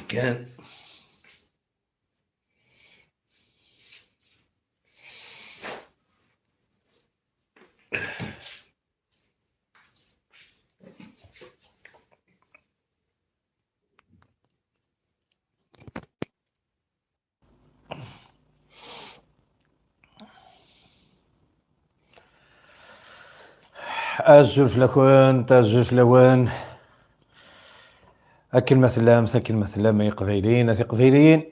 كان أزول فلاكون تازول فلاوان أكل مثلام ثكل مثلام يقبيلين ثقبيلين.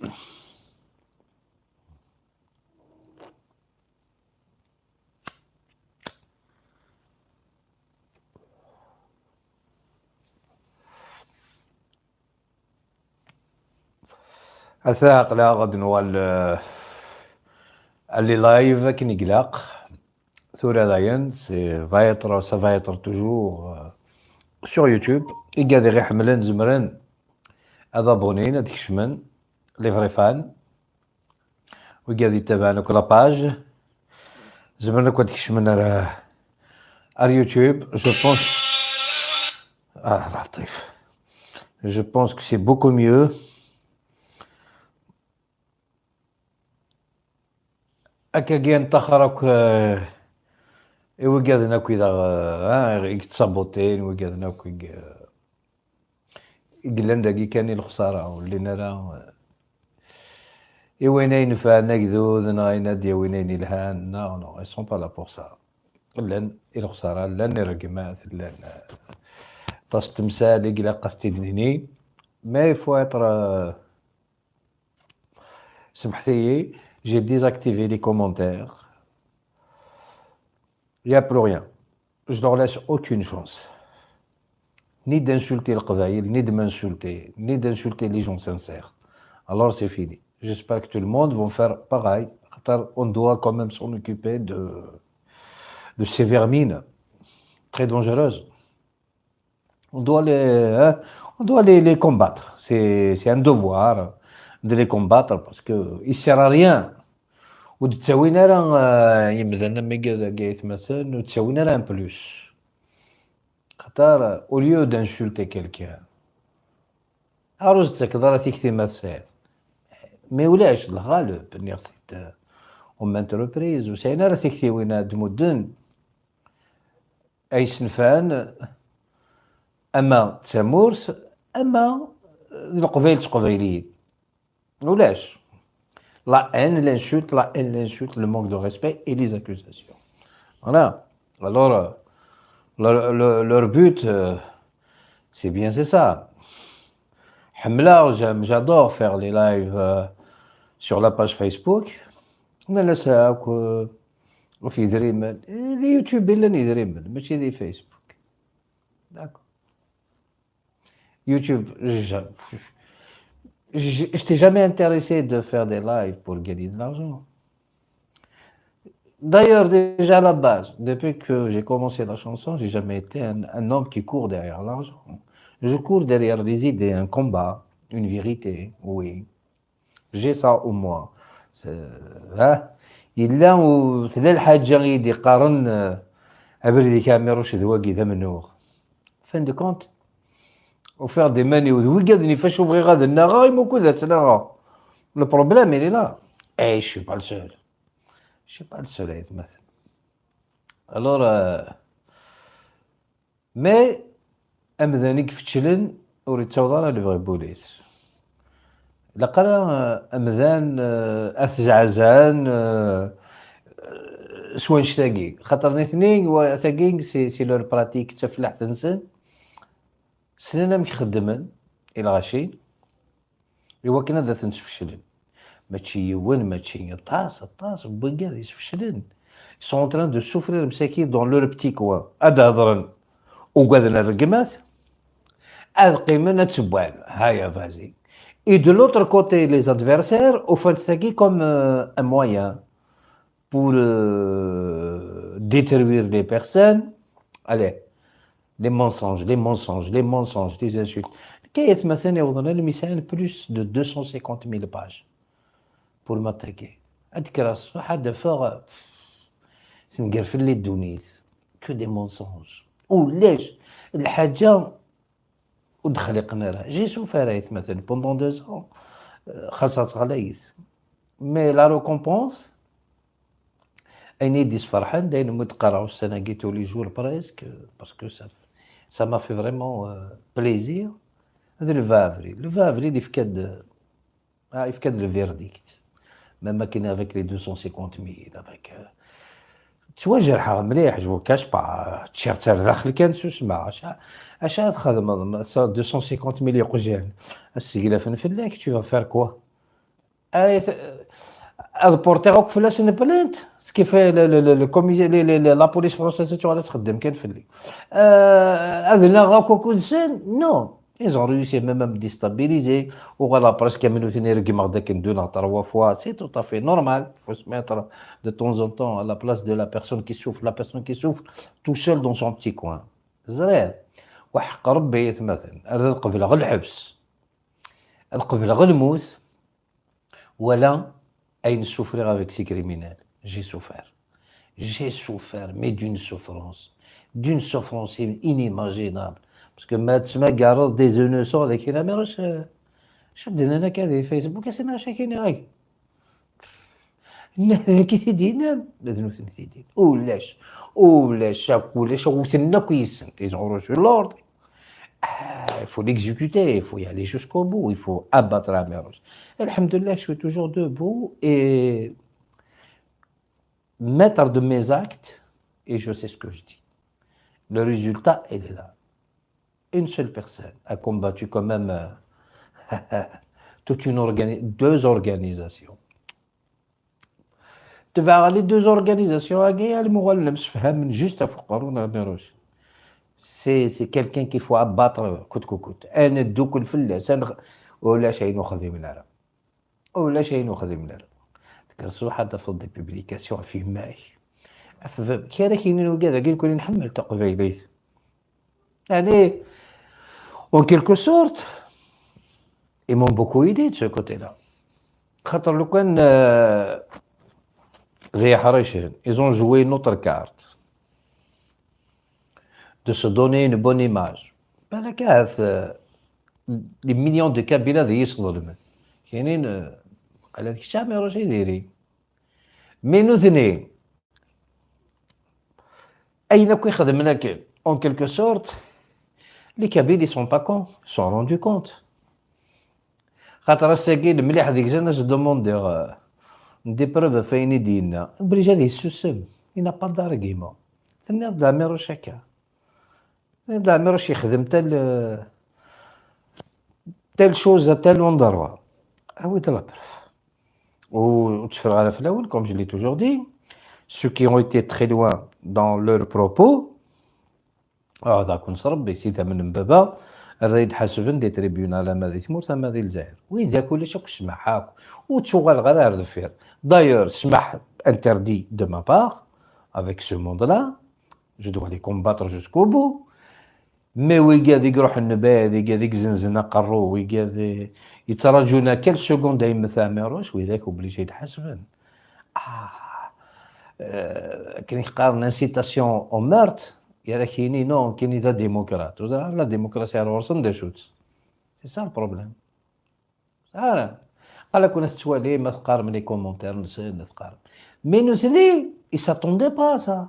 أثاق لا غد نوال اللي لايف كني قلاق ثورة داين سي فايتر سا فايتر توجور سور يوتيوب إيكا غير حملان زمران أبونين أدكشمن لي فري فان ويكا يتابعنا كل باج زمرنا كو تكشمن على اليوتيوب. جو بونس لطيف جو بونس كو سي بوكو ميو. هكا كي نتاخرك إوا كي إذا يتسابوتين وكادنا كي يقلان داكي كان الخسارة ولينا راه إوا ينفع نكذوذ نغاينا دياوين الهان نو نو ils sont pas là pour ça. لان الخسارة لان الرقمات لان طاس تمثال يقلا قصتي دنيني مي فو اتر. سمحتي j'ai désactivé les commentaires. Il n'y a plus rien. Je leur laisse aucune chance. Ni d'insulter le Qavaïl, ni de m'insulter, ni d'insulter les gens sincères. Alors c'est fini. J'espère que tout le monde va faire pareil. On doit quand même s'en occuper de ces vermines très dangereuses. On doit les combattre. C'est un devoir de les combattre parce qu'il ne sert à rien. وتساوينا راه يمدنا ميغا كايت مثلا وتساوينا راه ان بلوس خاطر au lieu d'insulter quelqu'un عروس تكدر تيكتي ما تساعد مي ولاش الغالب نيغ اون انتربريز وساينا راه تيكتي وين دمدن اي سنفان اما تسامورس اما القبيل تقبيليين ولاش. La haine, l'insulte, la haine, l'insulte, le manque de respect et les accusations. Voilà. Alors, leur but, c'est bien, c'est ça. Hamla, j'adore faire les lives sur la page Facebook. On a laissé on fait des YouTube, mais c'est des Facebook. D'accord. YouTube, je n'étais jamais intéressé de faire des lives pour gagner de l'argent. D'ailleurs, déjà à la base, depuis que j'ai commencé la chanson, j'ai jamais été un homme qui court derrière l'argent. Je cours derrière des idées, un combat, une vérité, oui. J'ai ça au moins. Hein? Il a où fin de compte, وفير دي ماني وكاد فاش بغي غادا النغا يمكن تنغا. لو بروبليم il est là. Et je suis pas le seul. Je suis pas le seul à être مثلا. Alors mais امذاني كفتشلن ور يتوضا راه لبغي بوليس. لقرا امذان اتزعزان سوان شتاكي خاطر نيثني تاكي سي لور براتيك تفلح تنسن سننا مخدمن الى غاشي ايوا كنا ذات نتفشلن ماشي يون ماشي طاس طاس بكاع يتفشلن سون en train de souffrir مساكين dans leur petit coin اد هضرن وقادنا الرقمات اد قيمنا تبان هيا فازي. Et de l'autre côté les adversaires وفانتاكي comme un moyen pour détruire les personnes. Allez, les mensonges, les mensonges, les mensonges, les insultes. كاين مثلا يوضنا المثال plus de 250 000 pages pour m'attaquer. أذكر الصباح هذا فوق سنقرفل لي الدونيس que des mensonges. ولاش الحاجة ودخلي راه j'ai souffert مثلا pendant 2 ans خلصت غلايث, mais la récompense ايني ديس فرحان داين متقرا السنه كي tous les jours presque, parce que ça m'a fait vraiment plaisir. هذا le 20 avril, le 20 avril يفكاد le verdict, même كاين avec les 250 000 avec توا جرحها مليح, je cache pas, تشيرت داخل كان سوسما اش تخدم 250 mille يقجان السيقلا فن فلاك, tu vas faire quoi? هذا porter غوك فلاس une plainte, ce qui fait le commissaire, la police française تشغل تخدم كان فلي هذا لا غاكو كل. Non, ils ont réussi même à me déstabiliser. Voilà, presque deux trois fois. C'est tout à fait normal. Il faut se mettre de temps en temps à la place de la personne qui souffre. La personne qui souffre tout seul dans son petit coin. زرير وحق ربي مثلا هذا قبل غير الحبس قبل غير الموت ولا اين souffrir avec ces criminels. J'ai souffert, j'ai souffert, mais d'une souffrance inimaginable, parce que ما تسمى كارض des innocents هذاك ما راش شو بدنا انا كذا فيسبوك سينا شاكين هاي كي تيدينا تيدين ولاش ولاش ولاش وثنا كويسن, ils ont reçu l'ordre, il faut l'exécuter, il faut y aller jusqu'au bout, il faut abattre Amirouche. الحمد لله, je suis toujours debout et maître de mes actes et je sais ce que je dis. Le résultat, il est là. Une seule personne a combattu quand même toute une organi deux organisations. تبع les deux organisations المغلم فهم juste فوق Amirouche. C'est quelqu'un qu'il faut abattre coûte que coûte. انا دوك الفلاس ولا شيء نخذ من العرب ولا شيء نخذ من العرب تكرسو حتى في des publications في ماي كان كاينين وكذا كاين كون نحمل تقبيليت يعني en quelque sorte ils m'ont beaucoup aidé de ce côté-là. خاطر لو كان غي حريشين, ils ont joué une autre carte de se donner une bonne image بالك les millions de Kabyles هذا يصدر كاينين قال هذيك الشعب ما يروحش يديري mais نوثني اين كي خدمنا لك en quelque sorte. Les Kabyles, ils sont pas cons, ils sont rendus compte. خاطر الساكين مليح هذيك جانا demander des preuves فين ديالنا obligé هذه السوسم, il n'a pas d'argument. ثني داميروش هكا داميروش يخدم telle chose, tel endroit هو la preuve وتفرغ على في الاول. Comme je l'ai toujours dit, ceux qui ont été très loin dans leurs propos هذا كون ربي سيدا من بابا راه يتحاسبن des tribunaux ما ذي تمورت ما ذي الجزائر وإذا كلش سمح وتشغل غير دفير. D'ailleurs, سمح interdit de ma part avec ce monde-là, je dois les combattre jusqu'au bout, mais ويقاد يروح النبا يقاد يزنزنا قرو ويقاد يتراجونا quelle seconde يمثل ميروش وذاك obligé يتحاسبن كاين يقارن incitation au meurtre يا كاينين non كاين la démocrate, la démocratie راه دا c'est ça le problème. قال لك وناس توالي ما تقارن les commentaires نتقارن mais نوثني ils s'attendaient pas à ça.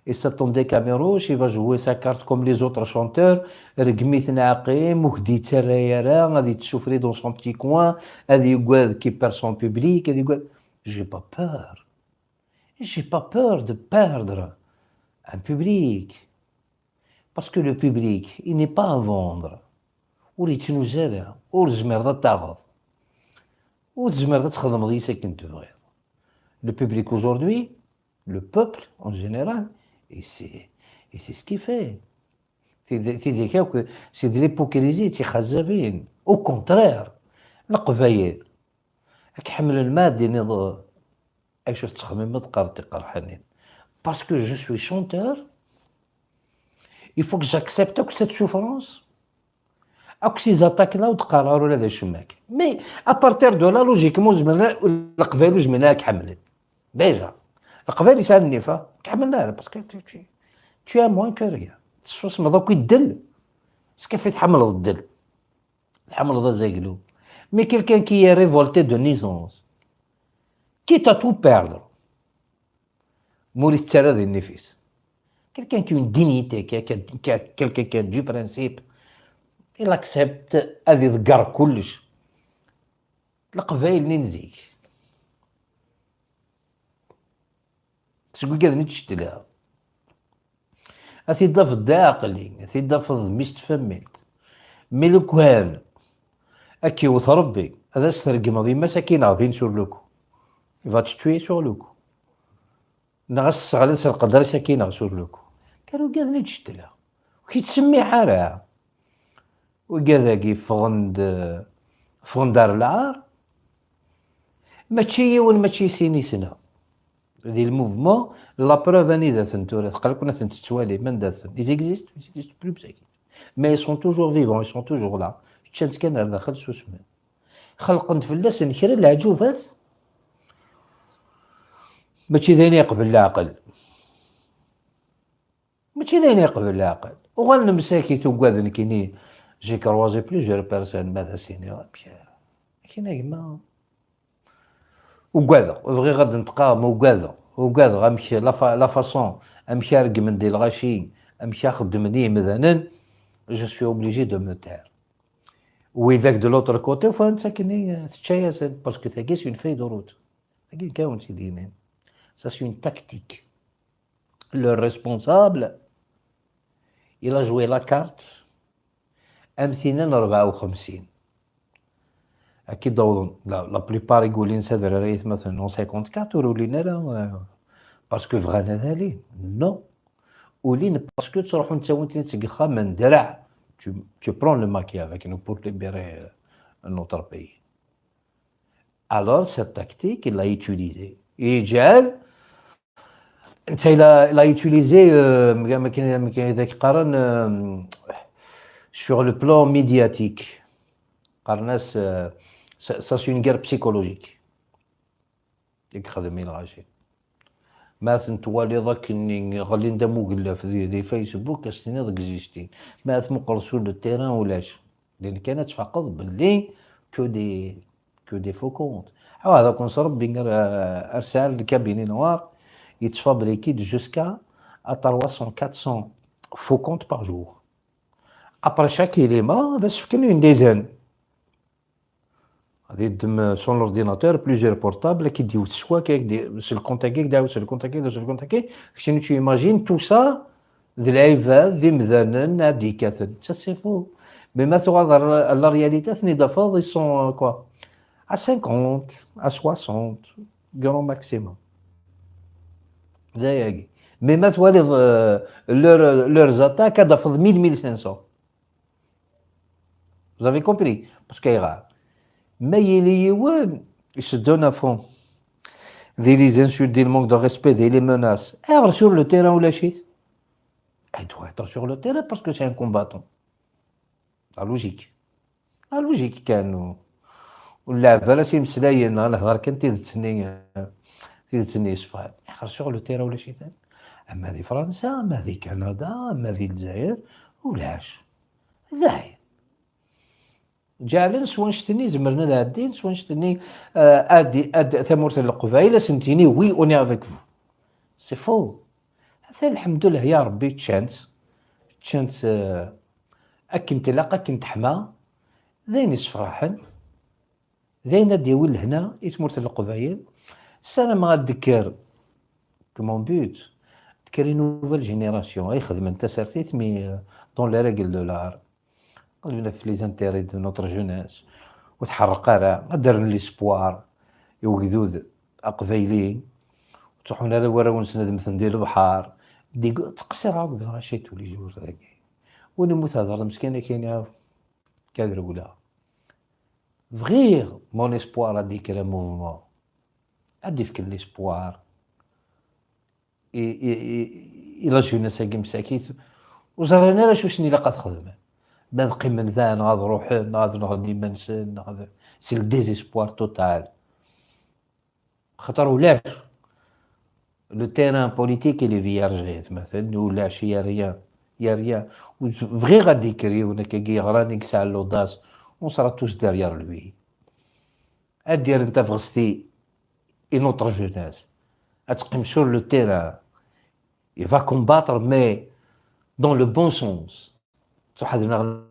Ils s'attendaient qu'Amirouche, il va jouer sa carte comme les autres chanteurs. رقميت نعقيم وكدي ترايرا غادي تسوفري dans son petit coin غادي يقعد qui perd son public غادي يقعد. J'ai pas peur, j'ai pas peur de perdre un public, parce que le public, il n'est pas à vendre. ور يتنوزا ور زمر تاغض وتزمر تخدم غير ساكن تبغي. Le public aujourd'hui, le peuple en général, et c'est ce qu'il fait. C'est de l'hypocrisie تيخزابين. Au contraire, القبايل حمل المادي نض اش تخمم تقرا تقرحنين parce que je suis chanteur, il faut que j'accepte cette souffrance اك ces attaques-là وتقرروا هذا شماك. Mais à partir de là, logiquement, زمنا القبائل زمناك حملت déjà القبائل يسال النفا تحملنا parce que tu as moins que rien. تسوس ما دوك يدل سكيف تحمل الدل تحمل زاكلو. Mais quelqu'un qui est révolté de naissance, quitte à tout perdre, موري ترى ذي النفس, quelqu'un qui a une dignité, quelqu'un qui a du principe, il accepte هذه يذكر كلش. القبايل ننزيك سكو كذا نتشتلها أثي ضاف داقلي أثي ضاف ميست فميلت مي لو كان أكي وتربي هذا سترقم غادي مساكين غادي sur le coup, il va te tuer sur le coup. نغس غادي القدر ساكينة sur le coup. كانوا كاع نتشتلها وكي تسمي حالها وكذا فغند دار العار ماشي يون ماشي سيني سنة دي ال mouvement. La preuve اني ذا ثنتورا تقال كنا تنتوالي من ذا ثن ils existent, ils existent plus مساكين, mais ils sont toujours vivants, ils sont toujours là. تشانت كان داخل سوسمان خلقنت فلاس نكرا العجوفات ماشي ذاني يقبل العقل ماشي ذاني يقبل العقل. وغال مساكي توكاد كيني j'ai croisé plusieurs personnes ماذا سيني كاين كما وكذا بغي غاد نتقام وكذا وكذا غنمشي la façon امشي رقم ديال الغاشي امشي خدمني مثلا je suis obligé de me taire. وإذاك de l'autre côté فانت كني تشايا parce que تاكي c'est une feuille de route تاكي كاون سيدي, ça c'est une tactique. Le responsable, il a joué la carte أمثلة 54 أكيد دوضن la plupart يقولين سادر رأيت مثلا 54 ولينا لا parce que بغانا ذالي non ولين parce que تروحو نتا وانت تسقخا من درع tu prends le maquis avec nous pour libérer notre pays. Alors cette tactique, il l'a utilisée. يجعل انت il a utilisé ما كاين ذاك قارن sur le plan médiatique. قارناس ça c'est une guerre psychologique. يخدم الغاشي ما تنتوالي ذاك غالي ندمو قلا في دي فيسبوك استني ذاك زيستين ما تمقر sur le terrain ولاش لان كانت تفقد باللي que des faux comptes. هذا كون ربي ارسال ال cabinet noir يتفابريكي jusqu'à 300 400 faux comptes par jour. Après chaque élément هذا سفكن une dizaine غادي يدم son ordinateur, plusieurs portables كيديو سوا كي c'est ال compte كي داو c'est ال compte كي داو c'est ال compte كي شنو tu imagines tout ça ذي العباد ذي مذانن هاديك ça c'est faux. Mais ما تغادر la réalité ثني دافاض ils sont quoi à 50, à 60 grand maximum. ذا mais ما توالي leurs attaques دافض 1000 1500. Vous avez compris? Parce qu'il ما يلي يوان il se donne à fond. Des les insultes, des manques de respect, des les menaces. Alors sur le terrain ولا شيت. Il doit être sur le terrain parce que c'est un combattant. La logique. La logique كانوا واللعب لا سيمسلاين نهضر كان تيدتني صفال اخر sur le terrain ولا شي ثاني. اما ذي فرنسا اما ذي كندا اما ذي الجزائر ولاش ذاهي جعلن سوان شتني زمرنا ذا الدين سوان شتني ادي اد ثمورة القبائل سنتيني oui on est avec vous, c'est faux. هذا الحمد لله يا ربي تشانت اكن تلاقى كنت تحمى ذين يصفراحن ذين ديول لهنا يتمرت القبائل السنة ما غادكر comme but تكري nouvelle génération يخدم انت سارتيت mais dans les règles de l'art قلنا في les intérêts de notre jeunesse وتحرق راه دار l'espoir يوكذوذ اقبايلين تروحون هذا ورا نسند مثل ديال البحر دي تقصر عاود غاشي tous les jours ذاك ونموت هضر مسكينه كاينه كادر ولا بغير mon espoir هاديك le mouvement هادي في l'espoir la jeunesse كي مساكيت وزرنا راه شو شني لاقا تخدم ما نقي من ذا غاد نروح غاد نغني منسن غاد c'est le désespoir total. خاطر ولاش le terrain politique il est vierge مثلا ولاش y a rien, y a rien. بغي غادي يكري هناك كي غراني كسع l'audace, on sera tous derrière lui. ادير انت فغستي une autre jeunesse تقيم sur le terrain, il va combattre, mais dans le bon sens. حد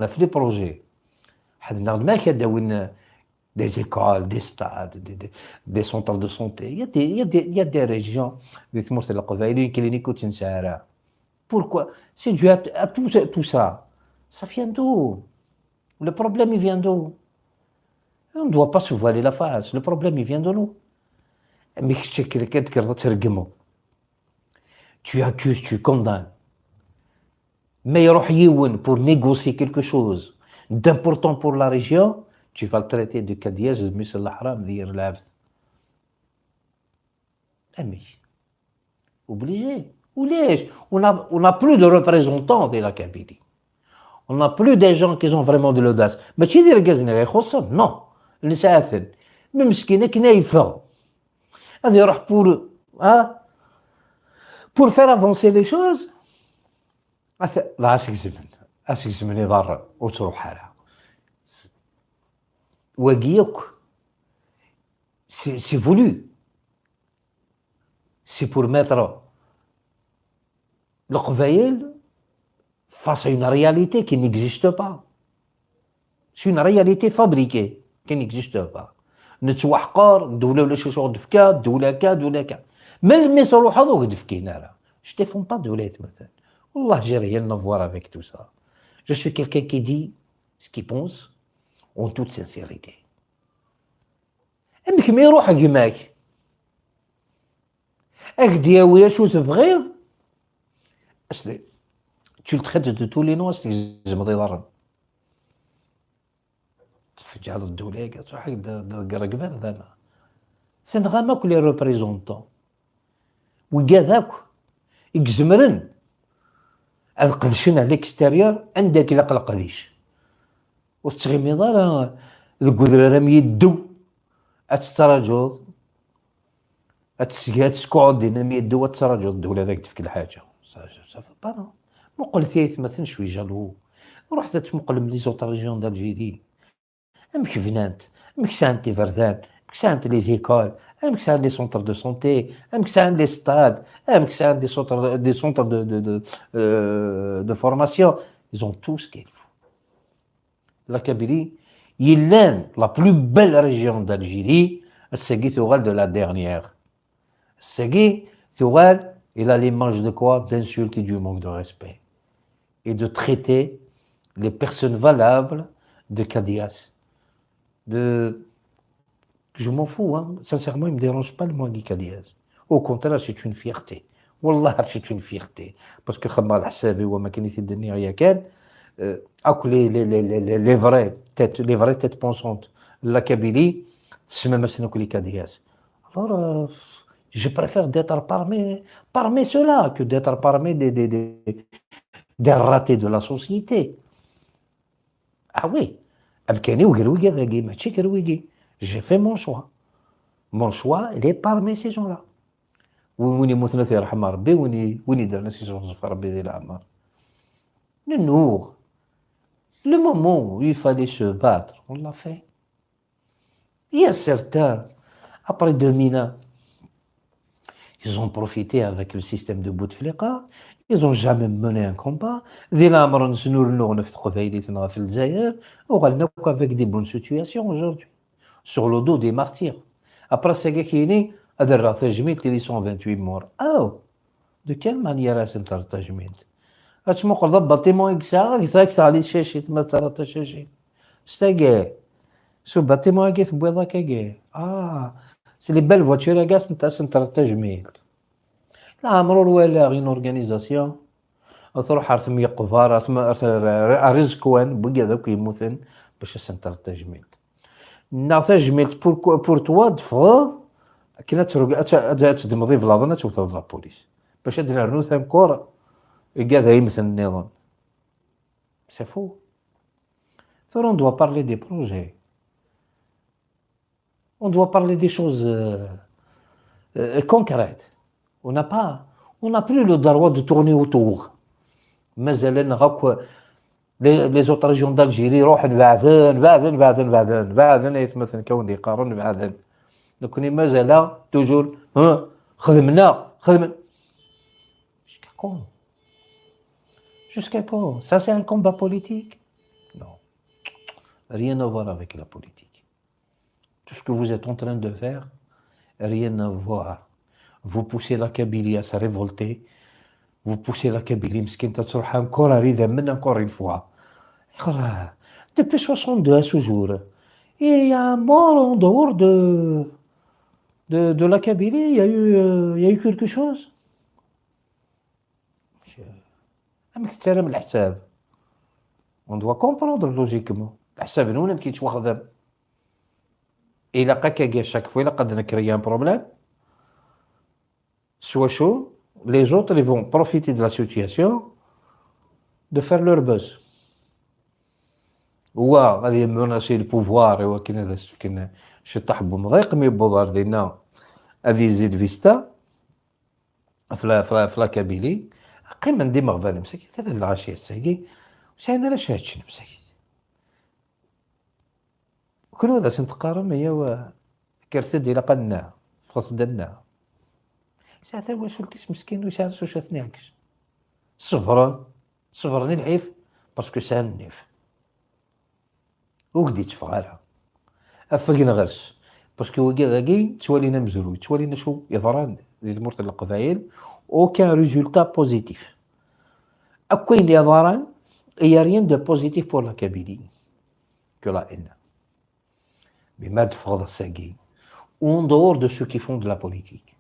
في les projets حد ما كداوين des écoles, des stades, des centres de santé. Il y a des régions, des تمورت القبائل clinique وتنسارا. Pourquoi? C'est dû à tout ça. Ça vient d'où? Le problème, il vient d'où? On ne doit pas se voiler la face. Le problème, il vient de nous. Mais tu accuses, tu condamnes. Mais يروح يون pour négocier quelque chose d'important pour la région, tu vas le traiter de كدياس ميس الحرام دير العبد. أمي obligé. ولاش on n'a plus de représentants de la Kabylie. On n'a plus des gens qui ont vraiment de l'audace. ماشي دير كازني غير خصهم non نساثن مسكينه كنا يفغ هذا يروح pour faire avancer les choses. لا اسك زمن اسك زمن يضر وتروح على وقيك. C'est voulu, c'est pour mettre القبايل face à une réalité qui n'existe pas. C'est une réalité fabriquée qui n'existe pas. نتوحقر الدولة ولا شي شغل دفكا الدولة كا دولة كا من مي تروح هذوك دفكينا راه je défends pas دولة مثلا والله j'ai rien à voir avec tout ça. Je suis quelqu'un qui dit ce qu'il pense en toute sincérité. امك ما يروح كيماك اك دياوي شو تبغيض tu le traites de tous les noms. زعما يضرب تفجع الدولة تروح قرقبان هذا سنغاما كل les représentants وكذاك يكزمرن القدشن على l'extérieur عندك الا قلقديش وتغيمي راه ذك يدو اتستراجوض اتسكا تسكعود دينا ميدو اتستراجوض الدولة ذاك تفك الحاجة ça va pas. مقل ثيث مثلا شوي jaloux روح تمقل les autres régions d'Algérie امك فنانت امك سانتي فردان امك سانت les écoles امك سان les centres de santé امك سان les stades امك سان des centres de formation. Ils ont tout ce qu'il faut. La Kabylie يلان la plus belle région d'Algérie الساقي ثوغال de la dernière الساقي ثوغال. Il a l'image de quoi? D'insulte et du manque de respect. Et de traiter les personnes valables de كدياس. De... Je m'en fous, hein. Sincèrement, il ne me dérange pas le mot كدياس. Au contraire, c'est une fierté. والله c'est une fierté. Parce que خدمة الحسابي وما كان يدني يا كان اكو les vraies têtes, les vraies têtes pensantes, la Kabylie تسمى مثلا les كدياس. Alors je préfère d'être parmi ceux-là que d'être parmi des ratés de la société. Ah oui, أمكاني وكرويكي ذاكي ماشي كرويكي. J'ai fait mon choix. Mon choix, il est parmi ces gens-là. وين يموت يرحم ربي وين وين يدير ناس في ربي ذي العمر. نور. Le moment où il fallait se battre, on l'a fait. Il y a certains, après 2001, ils ont profité avec le système de Bouteflika, ils n'ont jamais mené un combat. ذي الأمر نسنور نور في قبايلتنا في الجزائر وغالنا avec des bonnes situations aujourd'hui sur le dos des martyrs. Après c'est كيني هذا راه تجميل les 128 morts. Oh, de quelle manière سنتر تجميل اتمقل ضبط bâtiment يكسا كثا علي شاشي ما ترى شاشي ستاكي ce bâtiment كي تبويضا كاكي اه c'est les belles voitures كاع سنتر تجميل لا عمرو ولا une organisation تروح ارثم يقفار رزكوان بوكا ذوك يموتن باش سنتر تجميل نا تجميل pour toi تفغض كنا تدمضي في لاظنا توثض la police باش نرنو ثانكور كاع يمثل النظام. C'est faux. On doit parler des projets. On doit parler des choses concrètes. On n'a pas, on n'a plus le droit de tourner autour. مازال غاك les autres régions d'Algérie روحن بعثن بعثن بعثن بعثن بعثن يتمثل كون دي قارن بعثن نكوني مازال toujours ها خدمنا خدمنا. Jusqu'à quand? Jusqu'à quand? Ça, c'est un combat politique? Non. Rien à voir avec la politique. Tout ce que vous êtes en train de faire, rien à voir. Vous poussez la Kabylie à se révolter. Vous poussez la Kabylie, مسكين تروح encore من encore une fois. Depuis 62 à ce jour, il y a un mort en dehors de la Kabylie, il y a eu quelque chose. أمك تسالم الحساب. On doit comprendre logiquement. الحساب نون كيتوخدم. إلا قاكا chaque fois إلا قد نكري un problème, soit chaud, les autres ils vont profiter de la situation de faire leur buzz. هو غادي يموناسي ال pouvoir ولكن هذا كنا شي طاح بمضيق مي بوضار دينا غادي يزيد فيستا في la Kabylie قيما ديما غفال مساكين ثلاث العشية الساقي وسعينا لا شاهدش مساكين كل هذا سنتقارن هي كرسد إلى قلنا فخص دنا ساعتها واش ولتيس مسكين وش عرس واش نعكس صبرا صبرني العيف parce que ساهل النيف وكدي تفغالها افقنا غرس parce que وكذا توالينا مزروي توالينا شو يضران دي تمورت القبايل aucun résultat positif. أكوين يضران il n'y a rien de positif pour la Kabylie que la haine. Mais ما تفرض الساقي en dehors de ceux qui font de la politique,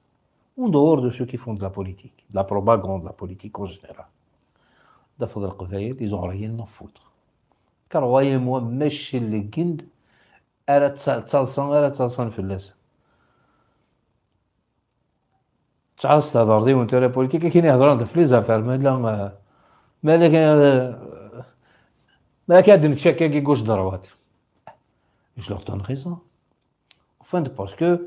en dehors de ceux qui font de la politique, de la propagande, de la politique en général. دفض القبايل ils ont rien à foutre. Croyez-moi ماشي اللي كند أرا تصلصن أرا تصلصن فلاس تعاص تهضر دي وانت la politique كاين يهضرون في les affaires ما لا ما لا ما كاد نتشكا كي gauche droite. Je leur donne raison. Enfin, parce que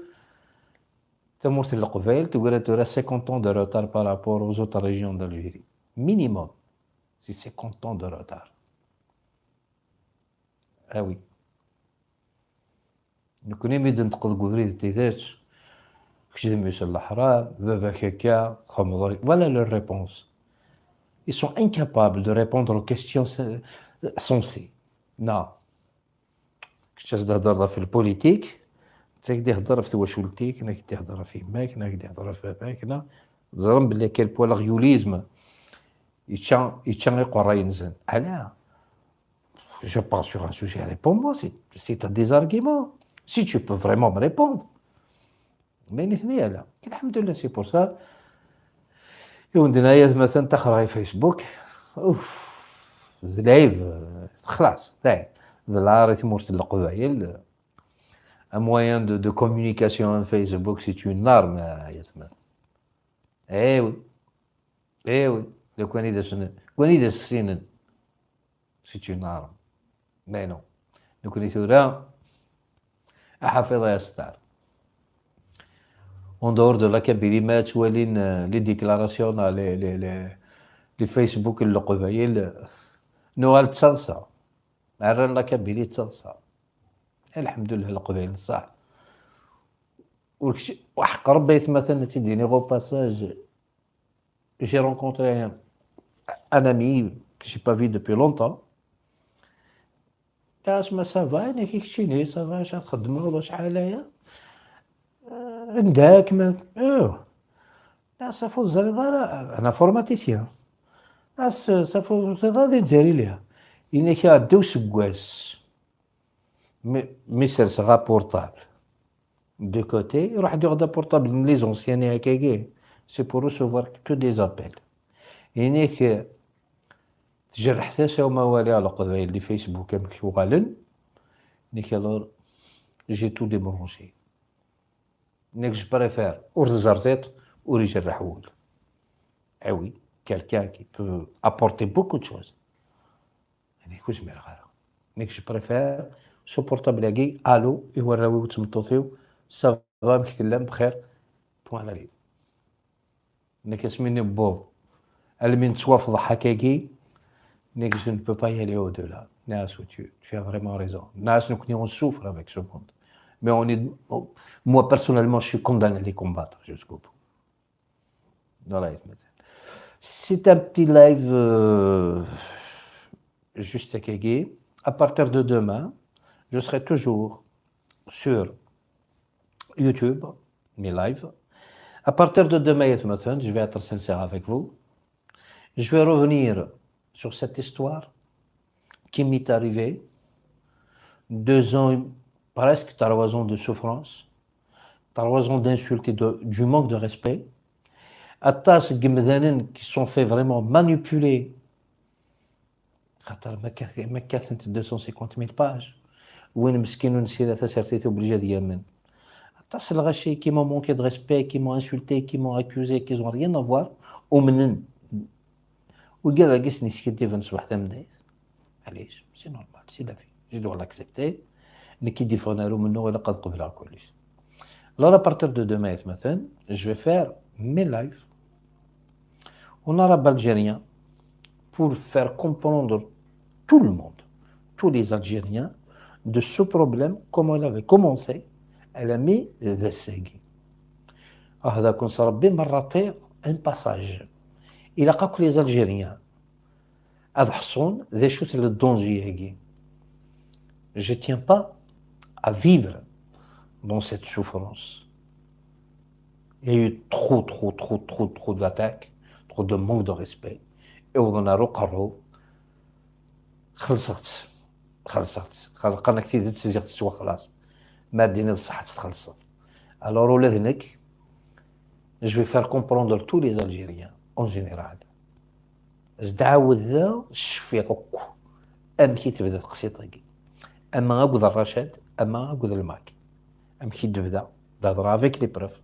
تمورت القبائل تقول tu 50 ans de retard par rapport aux autres régions d'Algérie. Minimum. C'est 50 ans de retard. Ah oui. نكون ميد نتقل قبريد تيدات كش دميس الحرام بابا كاكا خمضري. Voilà leur réponse. Ils sont incapables de répondre aux questions sensées. Non. كنت تهضر في ال politique تاك تهضر في تواشولتيك ناك تهضر في يماك ناك تهضر في باباك نا زرم بلي quel point الغيوليزم يتشان يقرا ينزل علاه. Je parle sur un sujet, réponds-moi si tu as des arguments, si tu peux vraiment me répondre. Mais نثني لا الحمد لله c'est pour ça. عندنا مثلا تخرج فيسبوك اوف العيب خلاص داي ذلاري تمورت القبايل. Un moyen de communication Facebook, c'est une arme يا ثمان. Eh oui, eh oui, لو كان إذا كان إذا السنن c'est une arme. Mais non. لو كان ثورة أحافظ يا ستار. En dehors de la Kabylie ما توالين les déclarations les Facebook القبايل نوال تصلصة عرّا la Kabylie تصلصة. الحمد لله القبايل صح وحق ربي مثلا تيديني au passage j'ai rencontré un ami que j'ai pas vu depuis longtemps. اسما ça va انا كي كتشيني ça va شحال تخدموا ولا شحال هيا عندك ما اه لا صافو الزريضه انا informaticien لا صافو الزريضه ديال تزاري ليها إنا كيعديو سكواس مي سرسغا portable de côté يروح يدير غدا portable les anciens هكاكي c'est pour recevoir que des appels. إنك تجرح حتى وما والي على قبايل دي فيسبوك كامل وغالن نيك alors j'ai tout débranché. نيك je préfère اور تزرزيط اور يجرح ول. Ah oui, quelqu'un qui peut apporter beaucoup de choses. يعني كوش مير نيك je préfère ce portable اكي الو يوراوي وتمطوطيو ça va مكتلام بخير point à la ligne. نيك اسميني بوض المين توافض حكاكي نيك je ne peux pas y aller au-delà. ناس tu as vraiment raison. ناس نكوني on souffre avec ce monde. Mais on est, moi personnellement, je suis condamné à les combattre jusqu'au bout. Voilà. C'est un petit live juste à Kegi. À partir de demain, je serai toujours sur YouTube, mes lives. À partir de demain, je vais être sincère avec vous. Je vais revenir sur cette histoire qui m'est arrivée. 2 ans, presque 3 ans de souffrance, 3 ans d'insultes et du manque de respect. أطاس ڨمذانن qui sont fait vraiment manipuler. خاطر ما كاثنت 250 000 pages وين مسكين ونسير تسرتيت obligé ديال أطاس الغاشي qui m'ont manqué de respect, qui m'ont insulté, qui m'ont accusé, qui ont rien à voir. ومنن وكذا قسني سكتي في صباح تمديت علاش c'est normal, c'est la vie, je dois l'accepter. نكي ديفونارو منو ولا قد قبلها كلش. Alors à partir de demain مثلا, je vais faire mes lives en arabe algérien pour faire comprendre tout le monde, tous les Algériens, de ce problème, comment il avait commencé, elle a mis ذا. هذا كون ربي مرة un passage. إلا قاك les Algériens أذ حصون ذا شو le danger. Je tiens pas à vivre dans cette souffrance. Il y a eu trop, trop, trop, trop, trop d'attaques, trop de manque de respect. Et on a قرروا خلصت خلصت قالك تيدت تزيغ تسوى خلاص ما دينا الصحة تخلصت. Alors ولادنك je vais faire comprendre tous les Algériens en général. زدعاود ذا شفيق أم كي تبدا تقسيطاكي أما أكد الرشاد أما أكد الماك أم كي تبدا تهضر avec les preuves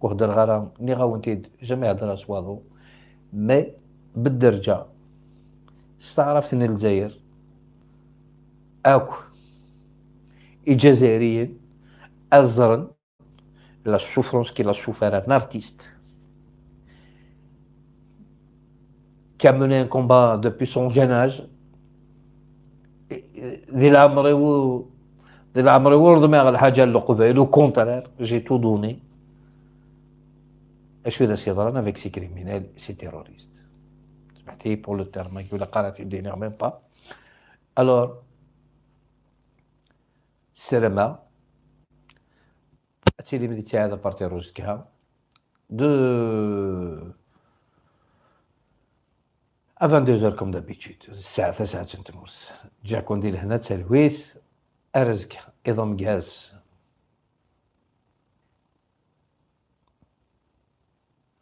وهضر غير ني غاونتي jamais هضر سواضو mais بالدرجة استعرفت ان الجزائر اكو الجزائريين ازرن la souffrance qu'il a souffert, un artiste qui a mené un combat depuis son jeune âge. ذي العمر ذي العمر ورد ما الحاجة اللي قبيل. Au contraire, j'ai tout donné. اش ذا سيضران avec ces criminels, ces terroristes, سمحتي pour le terme يقول قرأت يديني même pas. Alors السلامة تيلي مدي تاع هذا partir روزكا de à 22h comme d'habitude, الساعة 9 تموس جا كون ديال هنا تلويث أرزك إضم غاز.